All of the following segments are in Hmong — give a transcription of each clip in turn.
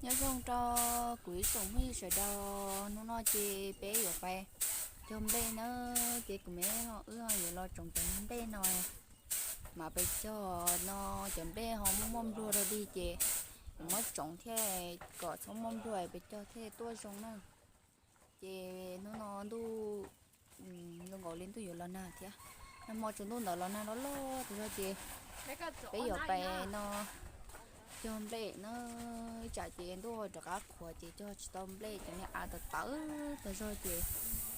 Nyob zoo rau kuv ib tsoom phooj ywg sawv daws, hnub no ces peb yuav pais cog nplej na, ces kuv me ho wb ho yuav los tsoov cov nplej no, mas peb cog no cov nplej ho muaj muaj npluag rau dig ces yuav muab tsoov thiaj kom txhob muaj npluag peb cog thiaj tuaj zoo na. Ces hnub no ntuj zoo nkaus li ntuj yuav los nag thiab, nag hmo tsaus ntuj ntawd los nag loj loj tas zog ces peb yuav pais no cog nplej na, ib tsam ces ntuj rov qab qhuav ces cog tsis tau nplej, cov niag av tawv tawv tas zog ces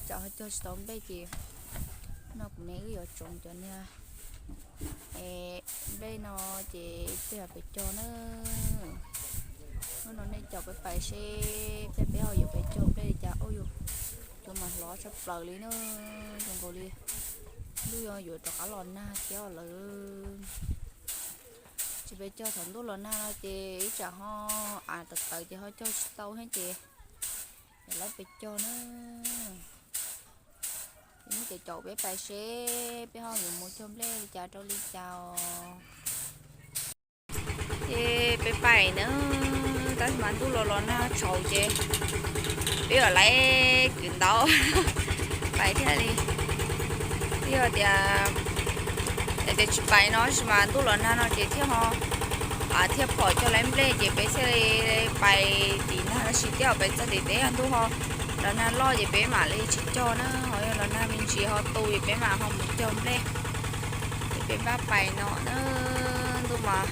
tsam ho cog tsis tau nplej ces no kuv me wb yuav tsoov cov niag nplej no ces peb yuav pais cog na. Hnub no nej caum peb pais seb peb ho yuav pais cog nplej li cas. Ua yus cua mas hlov tshaj plaws li na, zoo nkaus li ntuj yuav rov qab los nag thiab lawm. Tsis pais cog thaum ntuj los nag no ces ib tsam ho av tawv tawv ces ho cog tsis tau thiab ces yuav lawv pais cog na. Ces nej caum peb pais seb peb ho yuav mus cog nplej li cas rau li cas os. Ces peb pais na, tab sis mas ntuj los los nag tshauv ces peb yuav lawv kwv ntaub pais thiaj li, yog tias, tias tsis pais no tab sis mas ntuj los nag no ces thiaj ho thiaj pom cog lawv nplej ces peb thiaj li pais tim nag, tab sis tej zaum pais txog tim teb yog ntuj ho los nag loj ces peb mam li tsis cog na, ho yog los nag me ntsis ho tu ces peb mam ho mus cog nplej. Ces peb pab pais no na, ntuj mas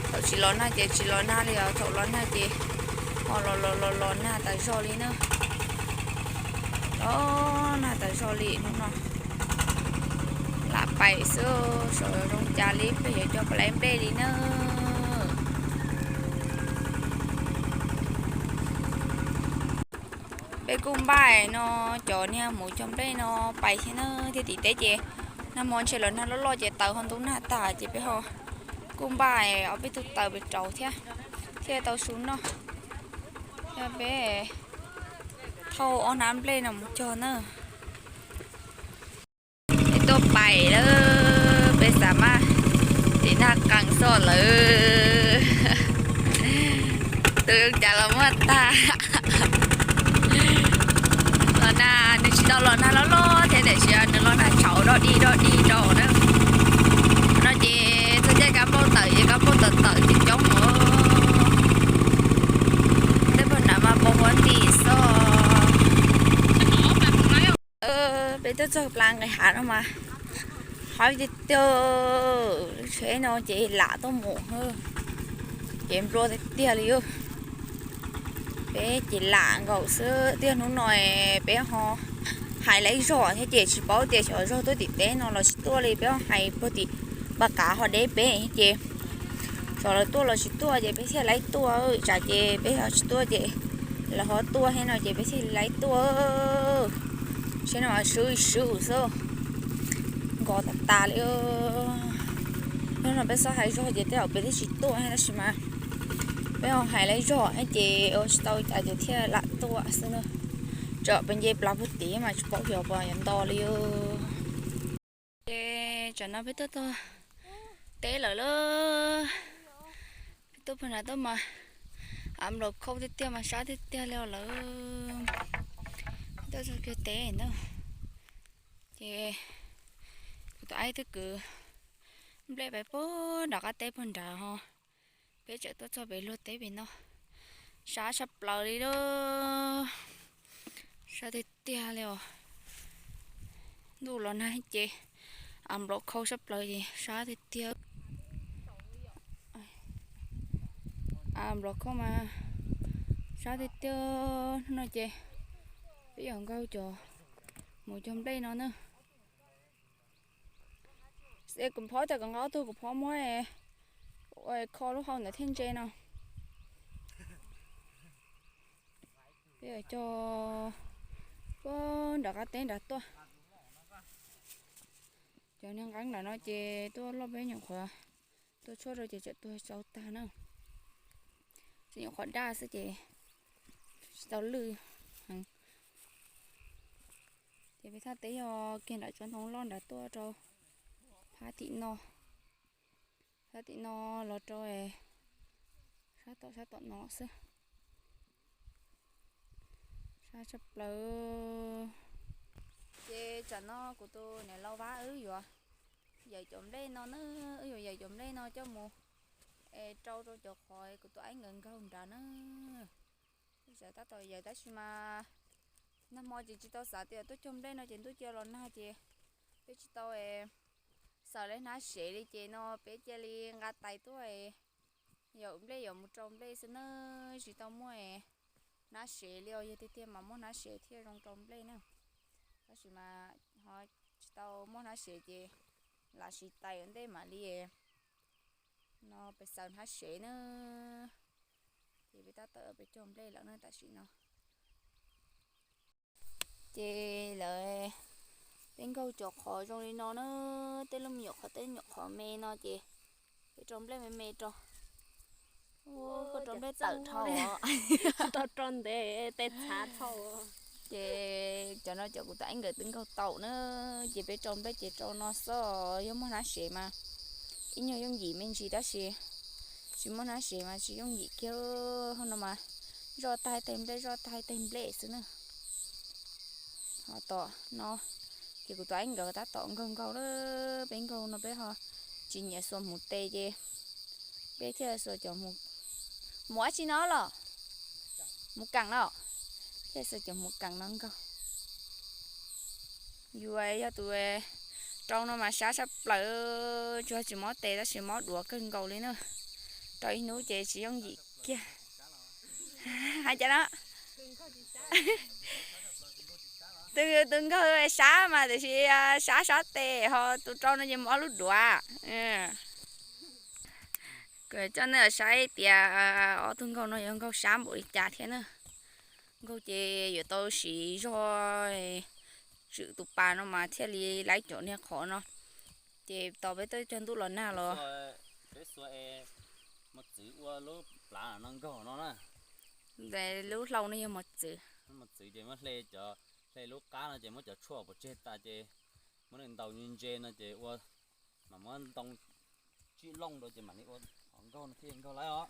thaum tsis los nag ces tsis los nag li os, thaum los nag ces ho los los los los nag tas zog li na. Los nag tas zog li hnub no. Lam pais xwb, saum zoo cas li peb yuav cog pais lawv nplej li na. Peb kuj npaj no cov niag mus cog nplej no pais thiab na, thiab tim teb ces nag hmo ntshe los nag loj loj ces taws ho ntub nag tag ces peb ho kuj npaj ob peb tug taws pes rau thiab, thiaj tau su noj. Yog peb thauj ob hnab nplej no mus cog na. Peb tuaj pais lawm, peb xav mas tim nag qees xwb lawm. Tus cas los muaj tag. Los nag nws tsis tau los nag loj loj thiab tiam sis nws los nag tshauv dog dig dog dig rau na. No ces txog caij kab npauj tawm ces kab npauj tawm tawm coob coob os. Tej pag nram mas pos huab ntim xwb. Peb tuaj txog plas nqis hav no mas haib tiag tiag, lub tsheb no ces lam tuaj mus, ces nplua tiag tiag li. Peb ces lam nkaum xwb tiag. Hnub no peb ho hais lawv zog thiab ces tsis paub tias xyov zog tuaj tim teb no los tsis tuaj li, peb ho hais puag tim npaj qav ho deb peb thiab ces xyov lawv tuaj los tsis tuaj ces peb thiaj lawv tuaj, tsam ces peb ho tsis tuaj ces lawv ho tuaj thiab no ces peb thiaj lawv tuaj. Tsheb no swb swb xwb, nkos tas tas li. Hnub no peb txhob hais zog ces tej zaum peb thiaj tsis tuaj thiab tab sis mas peb ho hais lawv zog thiab ces ua tsis tau cas ces thiaj lam tuaj xwb na. Tsam peb nce plas puag tid mas tsis paub xyov puas yuav nto li. Ces tsam no peb tuaj txog teb lawm lauj. Peb tuaj puag nram tuaj mas av nplaum khau tiag tiag mas sab tiag tiag li os lawm. Peb tuaj txog kiag teb na, ces kuv tus aib twb kwv nplej pais puag nram qab teb puag nrad ho, peb tseem tuaj txog pem luag teb pem no, sab tshaj plaws li lauj. Sab tiag tiag li os. Ntuj los nag ces av nplaum khau tshaj plaws ces sab tiag tiag. Av nplaum khau mas sab tiag tiag. Hnub no ces peb yuav nkaug cov mus cog nplej no na. Kuv phob tas kom nqa ob tug, kuv phob muab ua kho lub hau ntawd thiaj ntse no. Peb yuav cog puag nram qab teb nrad tuaj. Cov niag nqeeb nram no ces tuaj loj peb nyuam qhuav tuaj tshuaj rau ces tseem tuag tsau tag na. Tsis nyuam qhuav daj xwb ces tsis tau lwj heev. Ces peb thaj teb yog kiag nram tsob ntoo loj nrad tuaj rau phab tim no. Phab tim no los rau sab tom sab tom no xwb. Qab tshaj plaws. Ces tsam no kuv tus niam laus Vab wb yuav yawm cov nplej no na, wb yuav yawm cov nplej no coj mus es rau rau cov qhov kuv tus aib nkawd nkaug nrad na. Tab tom yawm tab sis mas nag hmo ces tsis tau xav tias tuaj cog nplej no ces ntuj cia los nag ces peb tsis tau xaws li hnab sev li ces no peb cia li nqa tais tuaj yawm nplej yuav mus rau nplej xwb na, tsis tau muaj hnab sev li os. Yog tiag tiag mas muaj hnab sev thiaj zoo rau nplej na, tab sis mas ho tsis tau muaj hnab sev ces lam siv tais ua ntej mam li no peb xaws hnab sev na. Ces peb tab tom peb cog nplej lawm na tam sim no. Ces lawv, peb nkaug cov qhov zoo li no na, tej lub me nyuam qhov tej nyuam qhov me no ces peb rau nplej me me rau. Koj rau nplej tawm dhau os. Tau rau ntev tej txhav dhau. Ces cov no cov kuv tus aib nkawd twb nkaug tau na, ces peb rau nplej ces rau no xwb, yog muaj hnab sev mas ib nyuag yooj yim me ntsis tab sis tsis muaj hnab sev mas tsis yooj yim kiag. Hauv no mas zoj tag teg nplej zoj tag teg nplej xwb na. Ho tom no ces kuv tus aib nkawd tab tom nkaug nkaug lawm, peb nkaug no peb ho tsis nyiam xuas hmuv tes ces peb thiaj xuas cov hmuv, hmuv dab tsi no los, hmuv keem no, thiaj xuas cov hmuv keem no nkaug. Yus yog tus rau no mas sab sab plaws, tsuas tsis mob tes tab sis mob duav kawg nkaus li na. Rau ib hnub ces tsis yooj yim kiag. Hais cas no? Tus, tus nkaug sab mas tiam sis sab sab tes ho tus rau no ces mus ob lub duav. Coj nej saib tias ob tug nkaug no yuav nkaug sab npaum li cas thiab na. Nkaug ces yuav tau siv zog tswm tus pas no mas thiaj li laib cov niag qhov no. Ces tos peb tuaj cog ntuj los nag los. Peb xuas mos txwv ua lub plhav no nkaug no na. Lub hlau no yog mos txwv. Mos txwv ces muab hle cov, hle lub qab no ces muab cov tshuaj pov tseg tas ces muab nws ntaus ntse ntse no ces ua, mam muab ntoo tsib looj rau ces mam li ua qhov nkaug no thiaj nkaug laib os.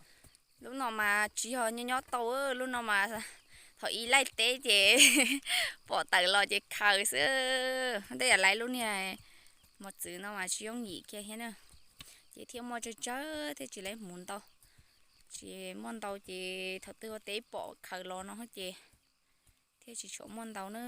Lub no mas tsis yog nyob nyob tau, lub no mas thaum ib laij teb ces pom tawm los ces khaws xwb. Tej yam laiv lub niag mos txwv no mas tsis yooj yim kiag thiab na, ces thiaj muaj tsawg tsawg thiaj tsis laib hmuv ntau. Tsis muaj ntau ces thaum twg ua teb pom khaws los no ces thiaj tsis tshua muaj ntau na.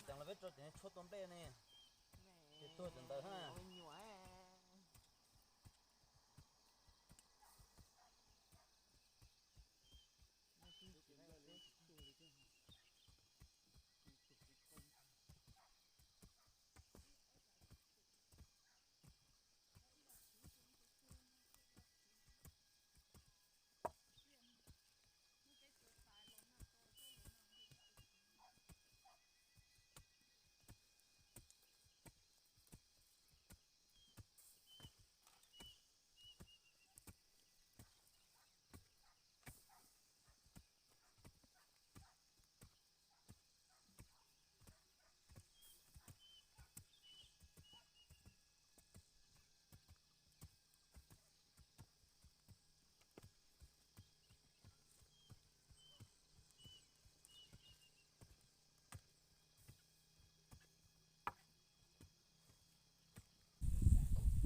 Ces los peb rau cov niag tshuab tua nplej ne, ces tuag cov ntawd na.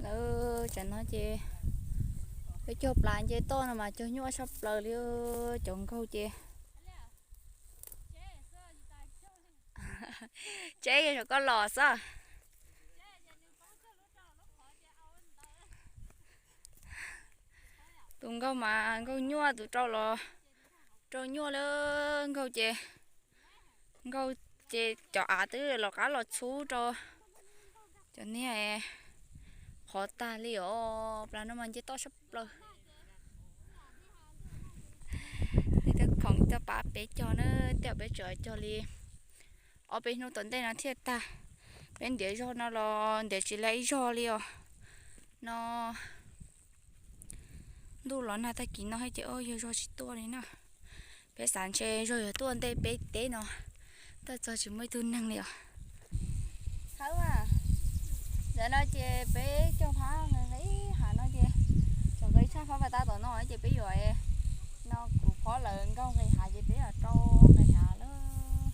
Lawv tsam no ces peb cog plas nce toj no mas cog nyuaj tshaj plaws li, cov nkaug ces. Tseb yog koj los xwb. Tus nkaug mas nkaug nyuaj, tus rau los rau nyuaj li. Nkaug ces, nkaug ces cov av twb los qab los txhub rau cov niag qhov tag li os. Plas no mas nce toj sab plaws. Tej khoom coj pab peb cog na, tej zaum peb tseem cog li ob peb hnub tom ntej no thiaj tag. Peb ntiav zog no los ntiav tsis la ib zog li os. No ntuj los nag tag kis no ces yog zog tsis tuaj li na. Peb xav ntshe zog yuav tuaj ntej peb teb no, tuaj txog tsis muaj ib tug neeg li os. Hawb a, ntawm no ces peb cog phab nqis hav no ces tseem nqis tshaj phab pas tau tom no ces peb yuav no kuv phob lawv nkaug nqis hav ces peb yuav rau nqis hav lawm.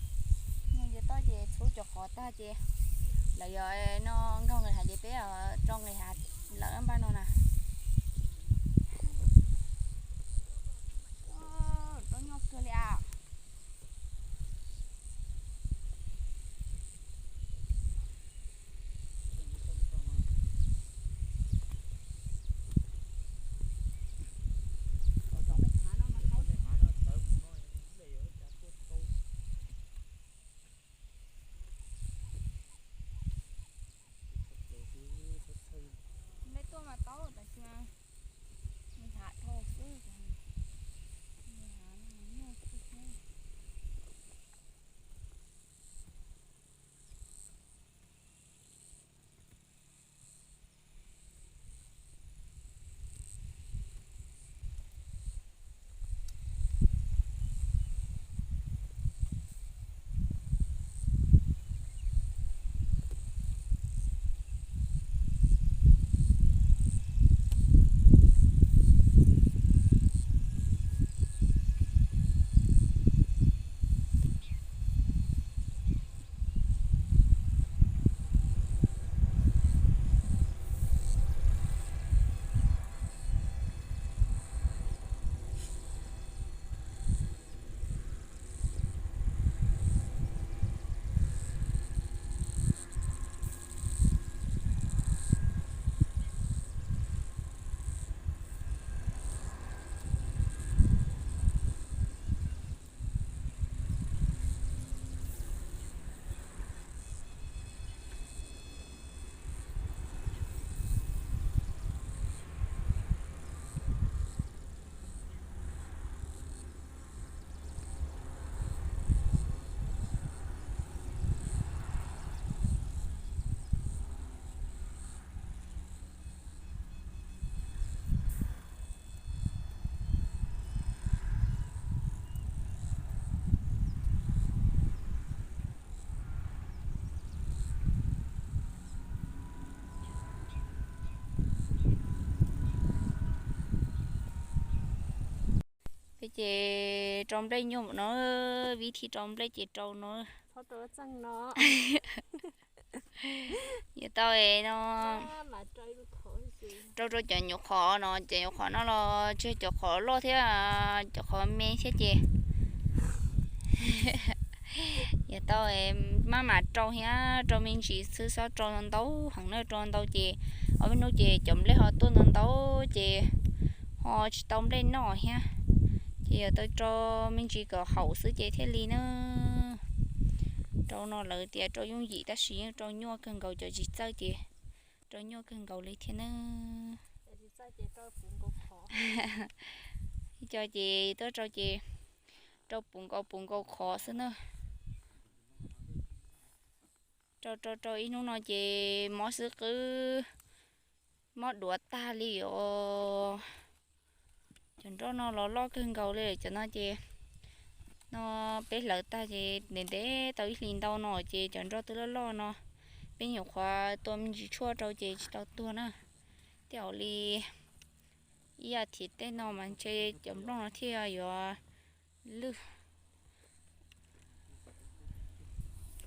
Nce toj ces txhub cov qhov tag ces lawv yuav no nkaug nqis hav ces peb yuav rau nqis hav lawm npaj no na. Rau nyuaj kawg li as. Neb tuaj mas tau tab sis mas nws hav dhau xwb. Peb ces rau nplej nyuaj no, vib thib rau nplej ces rau no. Yuav tau no, rau rau cov nyuam qhuav no, cov nyuam qhuav no los tsis yog cov qhuav loj thiab, cov qhuav me thiab ces Yog tau maj mam rau thiab, rau me ntsis xwb, xob rau ntau heev na, rau ntau ces ob peb hnub ces cov nplej ho tuaj ntau ntau ces ho tsis tau nplej noj thiab. Ces yog tau rau me ntsis kom haum xwb ces thiaj li na. Rau no lawv tias rau yooj yim tab sis yeej rau nyuaj kawg nkaus, cov tsis txawj ces rau nyuaj kawg nkaus li thiab na. Cov ces tuaj rau ces rau puv nkaus puv nkaus qhov xwb na. Rau rau rau ib hnub no ces mob xwb qwb, mob duav tag li os. Cov nroj no los loj kawg nkaus li, cov no ces no peb hlawv tag ces ntev ntev tau ib hlis ntau no ces cov nroj twb loj loj no. Peb nyuam qhuav tua me ntsis tshuaj rau ces tsis tau tuag na. Tej zaum li ib as thiv tej no mas ntshe cov nplooj no thiaj yuav lwj.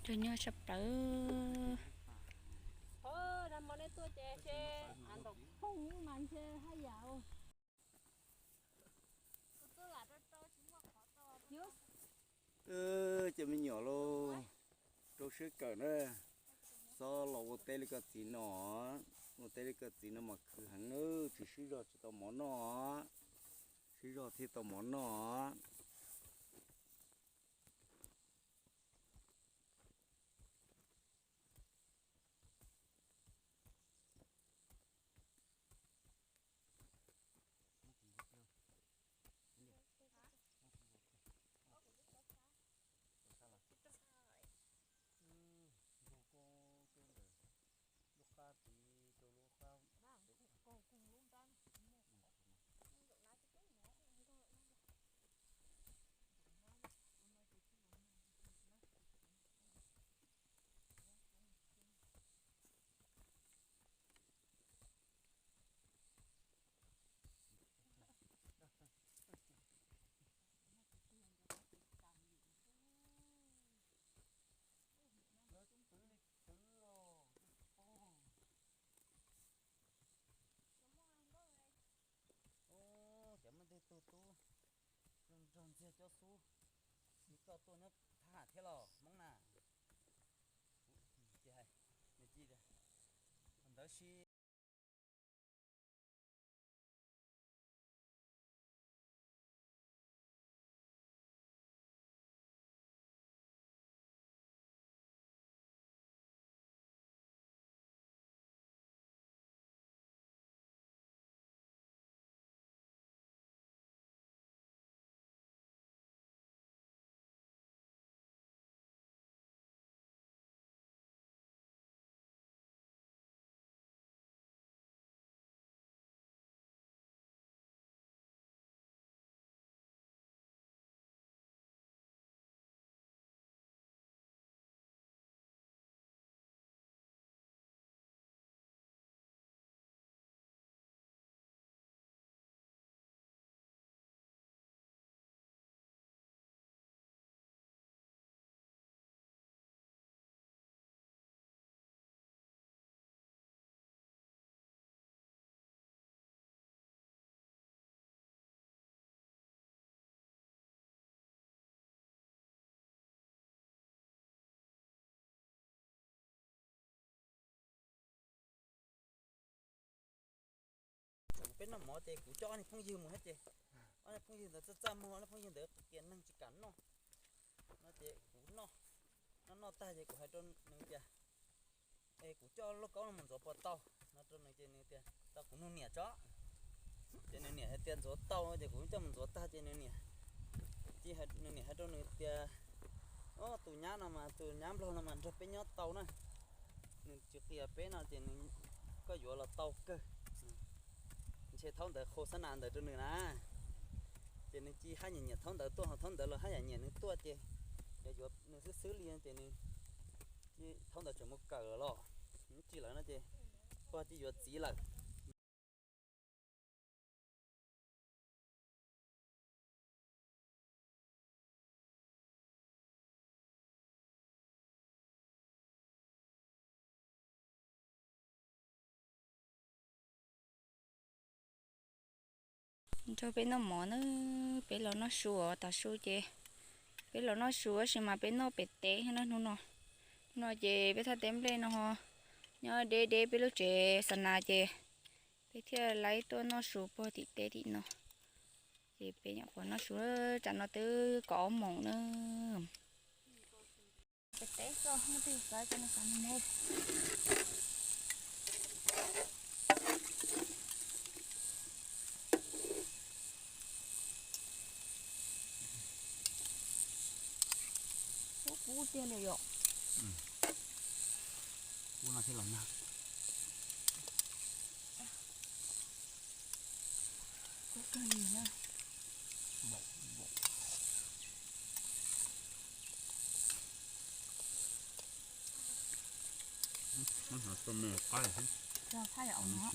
Cog nyob sab plaws. Cov me nyuam lauj, rau siab kawm na. Xob los ua teb li koj txiv no, ua teb li koj txiv no mas khwv heev na, tsis sib zog tsis tau mov noj, sib zog thiaj tau mov noj. Cov muaj tej tug tub nrog ntxiag cob xub, tsis txawj tuaj nyob thab ham thiab los Hmoob na. Ntawd si Peb noj mov ces kuv coj ob niag phooj ywg mus thiab ces ob niag phooj ywg ntawd txaj txaj muag, ob niag phooj ywg ntawd qhov kiag neeg tsis kam noj no ces kuv noj, noj noj tag ces kuv hais rau nws tias, es kuv coj lauj kaub no mus ntxuav puas tau no rau nws ces nws tias tau, kuv nug niam tso. Ces nws niam hais tias ntxuav tau ces kuv coj mus ntxuav tag ces nws niam, nws niam hais rau nws tias, o, tus nyab no mas, tus nyab nplog no mas nrog peb nyob tau na, nws tsis qhia peb no ces nws, koj yuav los tau kawg. Ntshe thaum ntawd qhau xab nas ntawd rau nws na, ces nws cia haj yam nyiam thaum ntawd tuaj, ho thaum ntawd los haj yam nyiam nws tuaj ces yuav yuav nws xwb xwb li ces nws, thaum ntawd tseem mus kawm los, tsis lawm no ces pog cia yuav txiv lawm. Nrog peb noj mov na, peb los noj su os, tav su ces Peb los noj su tab sis mas peb noj pem teb thiab na hnub no. Hnub no ces peb thaj teb nplej no ho nyob deb deb peb lub tsev xa nas ces peb thiaj li tuaj noj su puag tim teb tim no. Ces peb nyuam qhuav noj su, tsam no twb kaum ob moos na. Kub tiag li yom. Kub no thiaj los nag. Kub kawg li na. Cog phaj yom no.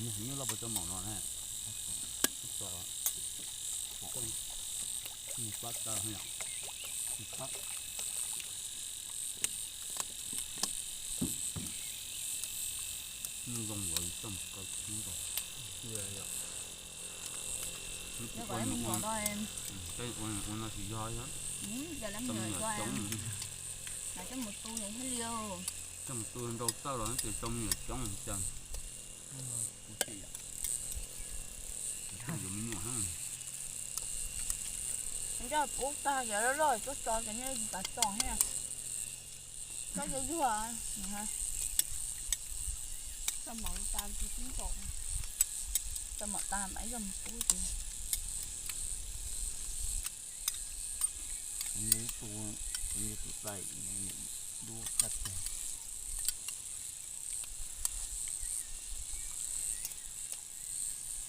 Nws loj puas cov maum no ne? Nws pab tawg yom. Nws pab. Nws zoo nkaus li coj mus kaw khib nkaus. Ua no tsis yog, coj me nyuam coob, coj mus tu thiaj li, coj mus tu nrau tawj los ces coj me nyuam coob cas. Yuav me nyuam. Nrog pub tag cov loj loj tuaj tso ces nej tsis xav tso thiab. Tso yuag yuag, tso mov tas tsis tib nkaus, tso mov tas mam ib zaug mus pub ces. Kuv nyob ib tug, kuv nyob tus tais, dub dab tiag.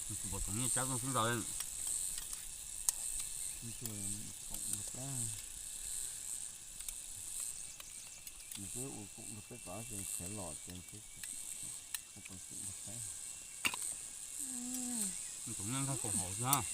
Kuv pom tsoom nyiaj tsab zoo sib nraus. Nws twb ua koom nrog peb tod ces khiav los ces ua tau xwm nrog peb. Tsoom nyiaj nkag kaum hauv xwb.